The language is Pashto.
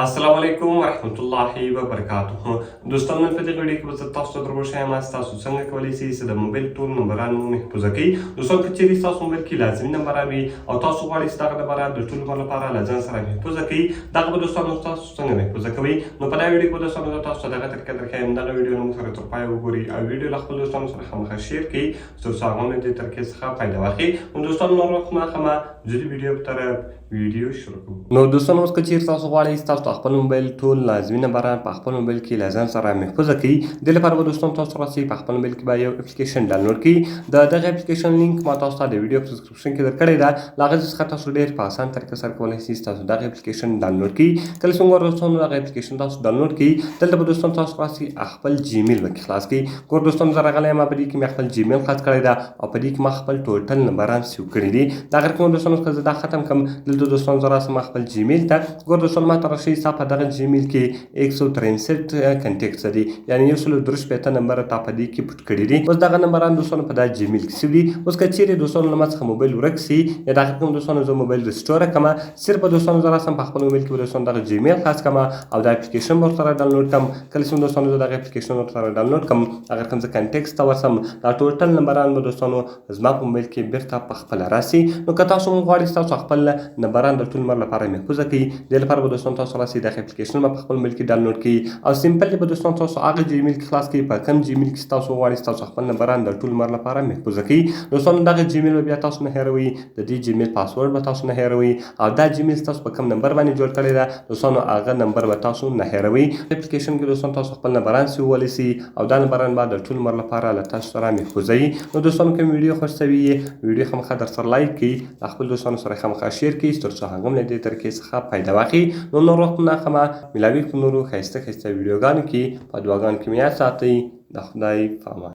السلام علیکم ورحمت الله وبرکاته. دوستان، نن په دې ویډیو کې به زه تاسو ته در وښایم چې تاسو څنګه کولی شئ چې د موبایل ټول نمبران مو محفوظه کړئ. دوستان، که چیرې ستاسو موبایل کې لازمي نمبران وي او تاسو غواړئ چې دغه نمبران د ټول عمر لپاره له ځان سره محفوظه کړئ، دغه به دوستانو تاسو څنګه محفوظه کوئ؟ نو په دا ویډیو کې به دوستانو زه تاسو ته دغه طریقه درښایم. دغه ویډیو له موږ سره تر پایه وګورئ او ویډیو له خپلو دوستانو سره خامخا share کړئ، تر څو هغه هم له دې طریقې څخه فایده واخلي. نو دوستانو، نور وخت مه اخلمه، زه د ویډیو په طرف ویډیو شروع کوو. نو دوستانو، اوس که چیرې تاسو غواړئ تاسو د خپل موبایل ټول لازمي نمبران په خپل موبایل کې له ځان سره محفوظه کړئ، دې لپاره به دوستان تاسو راسئ، په خپل موبایل کې به یو اپلیکیشن ډاونلوډ کړئ. د دغه اپلیکیشن لینک ما تاسو ته د ویډیو په ډسکرپشن کې درکړی ده. له هغه څخه تاسو ډېر په اسان طریقه سره کولی شئ تاسو دغه اپلیکیشن ډاونلوډ کړئ. کله چې موږ دوستانو دغه اپلیکیشن تاسو ډاونلوډ کړئ، دلته به دوستان تاسو راسئ، خپل جیمیل به خلاص کړئ. ګور دوستان، زه راغلی یم، په دې کې مې خپل جیمیل خلاص کړی ده او په دې کې ما خپل total نمبران save کړي دي. دا غیر کوم دوستانو که زه دا ختم کم، دلته دوستان زه راسم خپل جیمیل ته. ګور دوستان، ما ته راشي ستا په دغه جیمیل کې 163 contacts دي، یعنی 163 نمبر تا په دې کې پټ کړي دي. اوس دغه نمبران دوستانو په دا جیمیل کې save دي. اوس که چیرې دوستانو له ما څخه موبایل ورک سي یا دا کوم دوستانو زه موبایل restore کم، صرف دوستانو زه راسم، په خپل موبایل کې دوستانو دغه جیمیل خلاص کم او دا اپلیکیشن ورسره ډاونلوډ کم. کله چې دوستانو زه دغه اپلیکیشن ورسره ډاونلوډ کم، هغه کوم زه contacts ته ورسم، دا total نمبران به دوستانو زما په موبایل کې بیرته په خپله راسي. نو که تاسو هم غواړئ تاسو خپل نمبران د ټول عمر لپاره محفوظه کړئ، دې لپاره به دوستان تاسو راسئ، دغه اپلیکیشن به په خپل موبایل کې ډاونلوډ کړئ او simple به دوستان تاسو هغه جیمیل کې خلاص کړئ په کوم جیمیل کې تاسو غواړئ تاسو خپل نمبران د ټول عمر لپاره محفوظه کړئ. دوستانو، دغه جیمیل به بیا تاسو نه هېروئ، د دې جیمیل پاسورډ به تاسو نه هېروئ او دا جیمیل تاسو په کوم نمبر باندې جوړ کړی ده دوستانو، هغه نمبر به تاسو نه هېروئ. اپلیکیشن کې دوستان تاسو خپل نمبران save ولی سي او دا نمبران به د ټول عمر لپاره له تاسو سره محفوظه وي. نو دوستانو، کوم ویډیو خوښ سوي، ویډیو خامخا در سره like کړئ، له خپل دوستانو سره خامخا share کړئ، تر څو هغه هم له دې طریقې څخه فایده واخلي. نو نور وخت نه اخلمه، ملاوي په نورو ښایسته ښایسته ویډیوګانو کې. په دعاګانو کې مې یاد ساتئ. د خدای په امان.